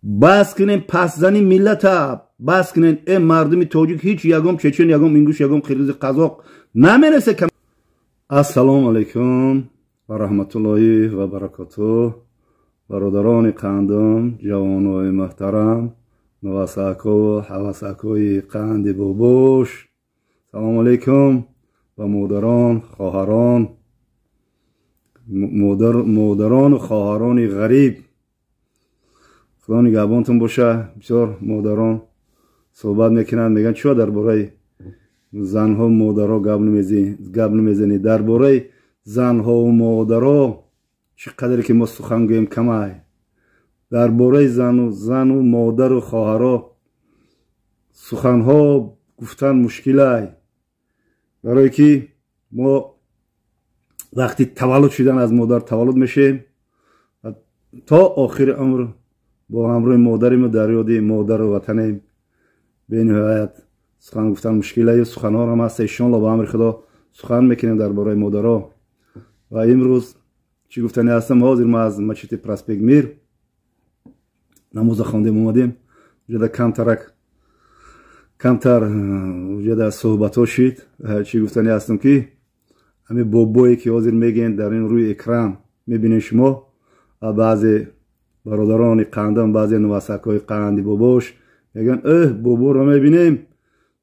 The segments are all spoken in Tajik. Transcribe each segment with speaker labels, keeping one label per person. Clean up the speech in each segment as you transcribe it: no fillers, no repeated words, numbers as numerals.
Speaker 1: Бас кунем пасзани миллата, бас кунем. Э мардуми тоҷик, ҳеҷ ягон чечен, ягон ингуш, ягон қирғизи, қазоқ намересе. Ассалому алайкум ва раҳматуллоҳи ва баракоту, бародарони қандум, ҷавонои муҳтарам, навасаку ҳавасакои қанди бобош. Салому алайкум ба модарон, хоҳарон, модарону хоҳарони ғариб. Худо нигаҳбонтон боша. Бисёр модарон суҳбат мекунанд, мегӯянд, чиро дар бораи занҳо, модаро гап намезанӣ? Дар бораи занҳову модаро чӣ қадре ки мо сухан гӯем, камай. Дар бораи зану модару хоҳаро суханҳо гуфтан мушкилай, барое ки мо вақти таваллуд шудан аз модар таваллуд мешем, то охири умр бо ҳамроҳи модариму дар ёди модару ватанем. Бениҳоят сухан гуфтан мушкилаю суханҳоам ҳаст. Иншоалло, ба амри Худо сухан мекунем дар бораи модаро. Ва имрӯз чӣ гуфтани ҳастам? Ҳозир мо аз мачити Проспект Мир намоза хондем, омадем. Уҷада камтарак, камтар уҷада суҳбатҳо шид. Чӣ гуфтани ҳастам, ки ҳамин бобое ки ҳозир мегӯем, дар ин рӯи экран мебинем шумо, ва баъзе бародарони қандам, баъзе нувасакҳои қанди бобош мегӯянд: «Эҳ, боборо мебинем,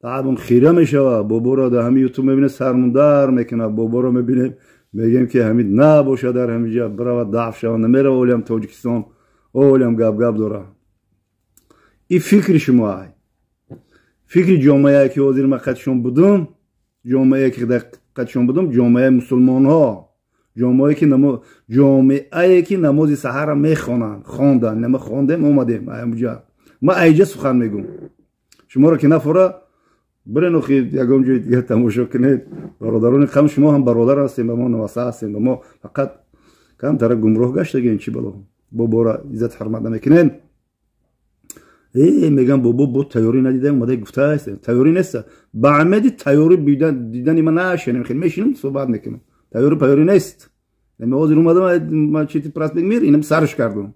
Speaker 1: таъбам хира мешавад, боборо дар ҳамин Ютуб мебинем, сармундар мекунад, боборо мебинем, мегӯем ки ҳамин набошад, дар ҳамин ҷа биравад, даф шавад, намерава олиам Тоҷикистон, олиам гап гап дора». Ин фикри шумо ай, фикри ҷомеае ки ҳозир ман қатишон будум, ҷомеае ки қатишон будум, ҷомеаи мусулмонҳо, ҷомеае ки намози саҳарра мехонанд, хонданд. Нама хондем, омадем аймуҷа. Ман айҷа сухан мегӯм, шуморо ки нафора бирен, охи, ягон ҷои дигар тамошо кунед. Бародарони қам, шумо ҳам бародар ҳастем, ба мо наваса ҳастем, ба мо фақат камтара гумроҳ гаштагем. Чӣ бало, бобора иззат ҳурмат намекунен? Э, мегам, бобо бо тайёрӣ надидаем, омада гуфтааст, тайёрӣ неста. Ба амеди тайёрӣ дидани ман нашенем, хел мешинем, суҳбат мекунем. Тайёрӣ пайёрӣ нест. Ҳозир омадам мачити Проспект Мир, инам сарш кардам.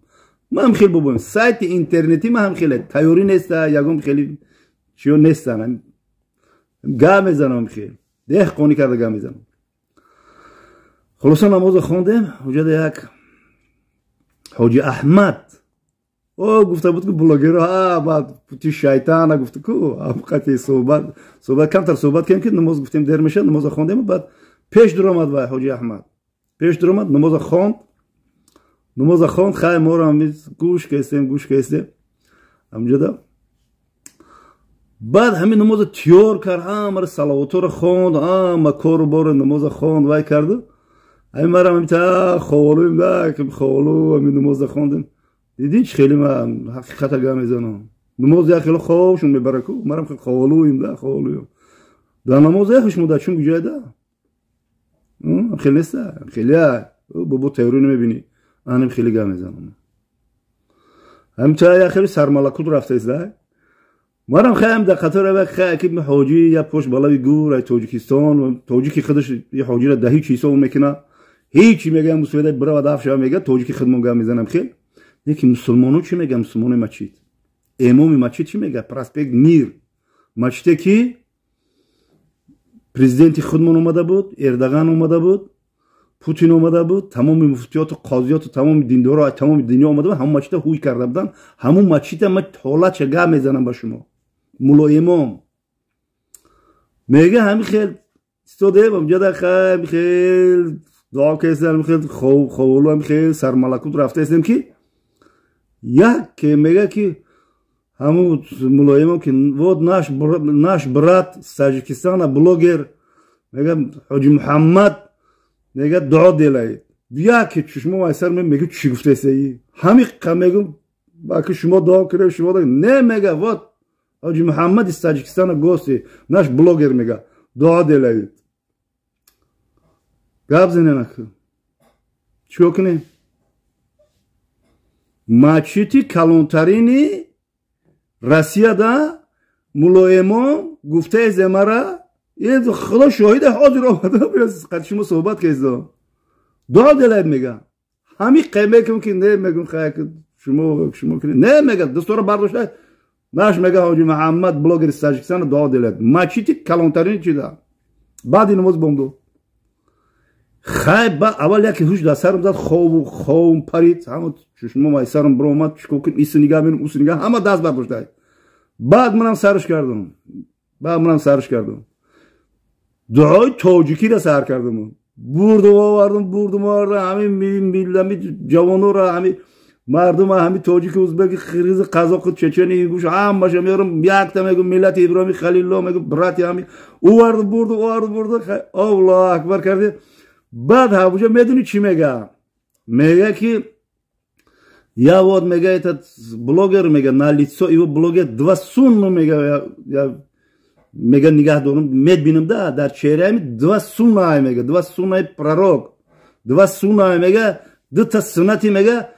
Speaker 1: Ман хел бобоем, сайти интернетӣ ман ҳам хеле тайёрӣ неста, ягон хели чиё нестан, гап мезанам, хел деҳқонӣ карда гап мезанам. Хулоса, намозо хондем. Уҷада як ҳоҷи Аҳмад о гуфта буд, ки блогеро баъд пути шайтана гуфта ку қати суҳбат, камтар суҳбат кардем, ки намоз гуфтем дер мешавад. Намозо хондем, баъд пеш дуромад вай ҳоҷи Аҳмад, пеш дуромад, намозо хонд. Намозо хонд, хай, моро гӯш кестем, гӯш кестем ҳамҷода. Баъд ҳамин намозо тиёр кард, ҳамаро салавотҳоро хонд, ҳама кору бори намозо хонд, вай карду ҳамин марам ҳамита ховолуем да, ховолу ҳамин намозо хондем. Дидин, чи хеле ман ҳақиқата гап мезанам? Намоз як хеле хобшон мебара ку, марам хеле ховолуем да, ховолуем дар намоз. Яхш муда чун куҷояда хеле неста, хеле бобо тайёрӣ намебинӣ, анам хеле гап мезанам. Ҳамча як хеле сармалакут рафтаист да, марам хаям дар қатор хай ки ҳоҷӣ як пош балави гур ай Тоҷикистон, тоҷики худаш ҳоҷира да ҳеҷ ҳисоб мекуна, ҳечи мегӯям, мусоида бирава, даф шава, мега. Тоҷики худмон гап мезанам хел. Лекин мусулмоно чӣ мега? Мусулмонои мачид, эмоми мачид чӣ мега? Проспект Мир, мачиде ки президенти худмон омада буд, Эрдоган омада буд, Путин омада буд, тамоми муфтиёту қозиёту тамоми диндоро, тамоми дунё омада буд, ҳамон мачида ҳуй карда буданд. Ҳамон мачида ма ҳолатша гап мезанам ба шумо. Мулло имом мега, ҳамин хел истодем амҷада, хай, хел дуо кестам, хел ховолу, ҳам хел сармалакут рафтаистем, ки як мега, ки ҳамун мулло имом, ки вот наш брат из Таджикистана, блогер, мега, ҳоҷи Муҳаммад, мега, дуо делает. Яке чушмо айсар мегӯ, чӣ гуфтаистаи? Ҳамиқа мегӯм, баки шумо дуо кунем, шумо не, мега, вот ҳоҷи Муҳаммад из Таджикистана гости наш, блогер, мега, дуо делает. Гап зененаку, чикор кунем? Мачити калонтарини Россияда мулоимон гуфтаи земара, худо шоҳида, ҳозир омада қад шумо суҳбат кардо, дуо делает, мега. Ҳамин қаймекум ки не мегум, хай. Шумо кунед. Не мега, дастора бардошта. Наш мега Ҳоҷи Муҳаммад блогер из Таджикистана дуо делает. Мачити калонтарин чида. Баъди намоз бомдод. Хай ба аввал яке ҳуш дар сарам зад, хобу ховм парид, ҳама чушмом ай сарам биромад, чикор кунем, иси нигаҳ менам, уси нигаҳ, ҳама даст бардошта. Баъд манам сарш кардам. Дуои тоҷикиро сар кардам. Бурдум овардам, ҳамин миллами ҷавонора, ҳамин мардум, ҳамин тоҷики, узбеки, қирғизи, қазоқи, чечени, ингуш, ҳамаша меорам, якта мегум миллати Иброҳими Халилулло, мегум брати ҳамин. Овардум, бурдум, Аллоҳу акбар кардем. Баъд ҳабуҷа медуни чӣ мега? Мега ки я вот мега этот блогер мега на лицо его блогер два сунну мега я мега нигаҳ дорам, медбинам да дар чеҳраами два сунна мега, два суннаи пророк, два сунна мега, дута суннати мега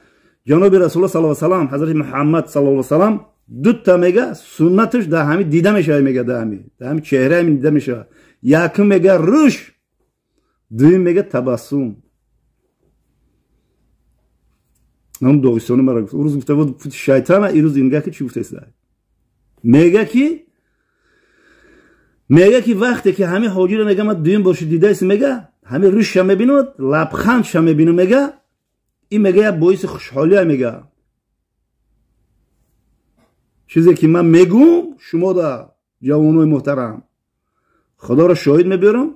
Speaker 1: ҷаноби Расулулло саллаллоҳу алайҳи васаллам, ҳазрати Муҳаммад саллаллоҳу алайҳи васаллам, дута мега суннаташ дар ҳами дида мешавад, мега дар ҳами чеҳраами дида мешавад. Якум мега рӯш, дуюм мега табассум. Ҳам доғистони мара гуфт. Урӯз гуфта буд шайтана, ирӯз инга ки чӣ гуфтаиста? Мега ки вақте ки ҳами ҳоҷиро мега ман дуюм боши дидаист, мега ҳами рӯшша мебинад, лабхандша мебинам, мега ин мега як боиси хушҳолия мега. Чизе ки ман мегӯм шумо да ҷавонои муҳтарам, Худоро шоҳид мебиёрам,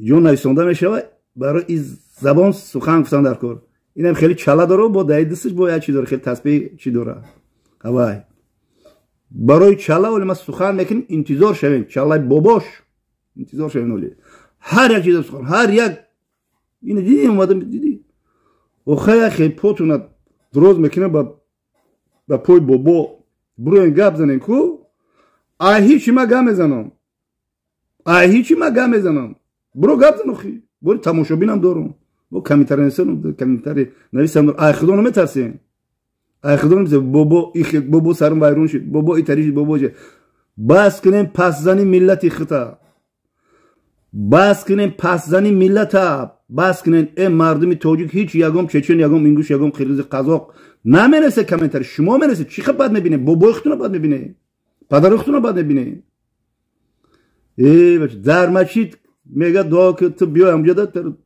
Speaker 1: ҷон нависонда мешавад, барои ин забон сухан гуфтан дар кор. Инам хеле чала дора, бо даи дасташ бо як чи дора, хеле тасбеҳ чи дора. Авай барои чала оли ман сухан мекунем, интизор шавем, чалаи бобош интизор шавем оли. Ҳар як чиза сухан, ҳар як ина дидӣ омадам дидӣ. Охай хел потуна дроз мекунем ба пой бобо, буроен гап занем ку, ай ҳичи ма гап мезанам. Ай ҳичи ма гап мезанам. Буро гап зан охи. Бури тамошобинам дорум. Бо комментари нависам, комментари нависам, ай худо наметарсем. Ай худо наметарсем. Бобо их бобо сарам вайрон шуд, бобо итари шуд, бобо же. Бас кунем пасзани миллати хита. Бас кунем пасзани миллата. Бас кунем э мардуми тоҷик ҳеч ягом чечен, ягом ингуш, ягом қирғизи, қазоқ наменависе комментари. Шумо менависед, чӣ бад мебинед? Бобои худтона бад мебинед, падари худтона бад мебинед. Э бача дар мачид мега дуо ки ту биё ҳамҷода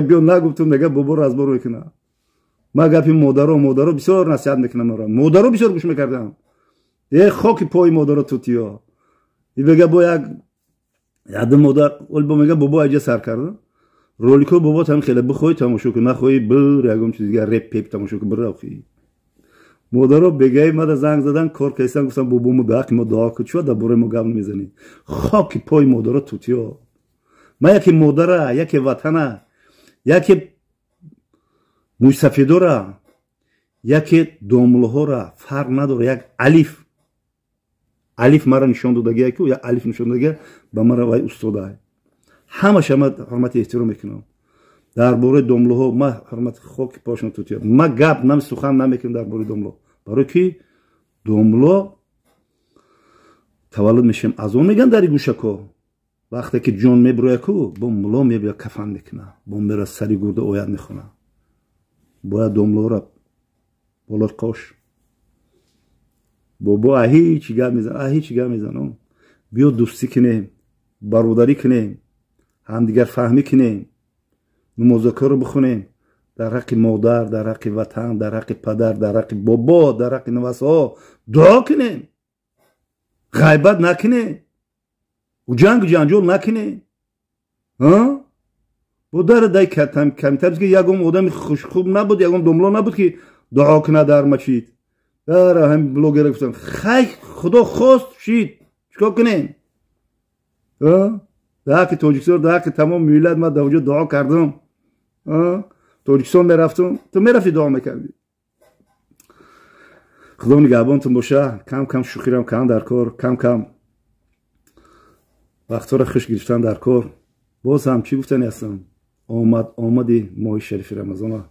Speaker 1: биё нагуфтум, мега боборо аз бор мекунам. Ман гапи модаро бисёр насиҳат мекунам, мара модаро бисёр гӯш мекардам. Э хоки пои модаро тутиё. И мега бо як яду модар ол бо мега бобо аҷа сар карда. Ролико бобо там хеле бихоҳӣ тамошо кун, нахоҳӣ бир ягон чиз дигар реп пеп тамошо кун, бир охи. Модаро бегаи мада занг задан, кор кайсан, гуфтам бобому да ҳаққи мо дуо кун, чӣ дар бораи мо гап намезанӣ? Хоки пои модаро тутиё. Ман яке модара, яке ватана, яке мӯйсафедора, яке домлаҳора фарқ надора, як алиф. Алиф мара нишон додагия ку, як алиф нишон додагия ба мара вай устода. Ҳамаша ман ҳурмати эҳтиром мекунам. Дар бораи домлаҳо ман ҳурмати хоки пошон тутиё. Ман гап нам сухан намекунам дар бораи домло. Барои ки домло таваллуд мешавем, аз он меган дари гӯшако. Вақте ки ҷон мебирояд ку, бо муло мебиёд кафан мекуна, бо мера сари гурда оят мехона. Бояд домлоро болои қош. Бобо ҳичи гап мезан, ҳичи гап мезанам. Биё дӯстӣ кунем, бародарӣ кунем, ҳамдигар фаҳмӣ кунем, намозакоро бихонем, дар ҳаққи модар, дар ҳаққи ватан, дар ҳаққи падар, дар ҳаққи бобо, дар ҳаққи навасҳо дуо кунем, ғайбат накунем, ҷангу ҷанҷол накунем. Бо дар дай камтар ки ягон одами хушхуб набуд, ягон домло набуд ки дуо кунад дар мачид. Дар ҳам блогера гуфтам, хай худо хост шид, чикор кунем? Дар ҳаққи Тоҷикистон, дар ҳаққи тамоми миллат ман дар онҷо дуо кардам. Тоҷикистон мерафтам, ту мерафти дуо мекардӣ. Худо нигаҳбонтон боша. Кам кам шӯхирам кам дар кор, кам кам вақтҳоро хуш гирифтан дар кор. Боз ҳам чӣ гуфтани ҳастам? Омади моҳи шарифи Рамазона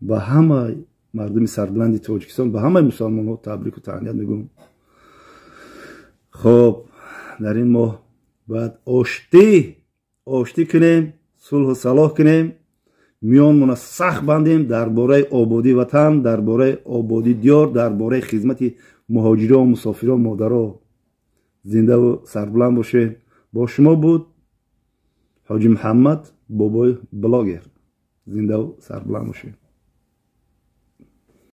Speaker 1: ба ҳамаи мардуми сарбуланди Тоҷикистон, ба ҳамаи мусалмонҳо табрику таҳният мегӯм. Хоб, дар ин моҳ бояд оштӣ кунем, сулҳу салоҳ кунем. Миёнмона сахт бандем дар бораи ободии ватан, дар бораи ободии диёр, дар бораи хизмати муҳоҷиро, мусофиро, модаро. Зиндаву сарбуланд бошед. Бо шумо буд Ҳоҷи Муҳаммад, бобои блогер. Зиндаву сарбуланд бошед.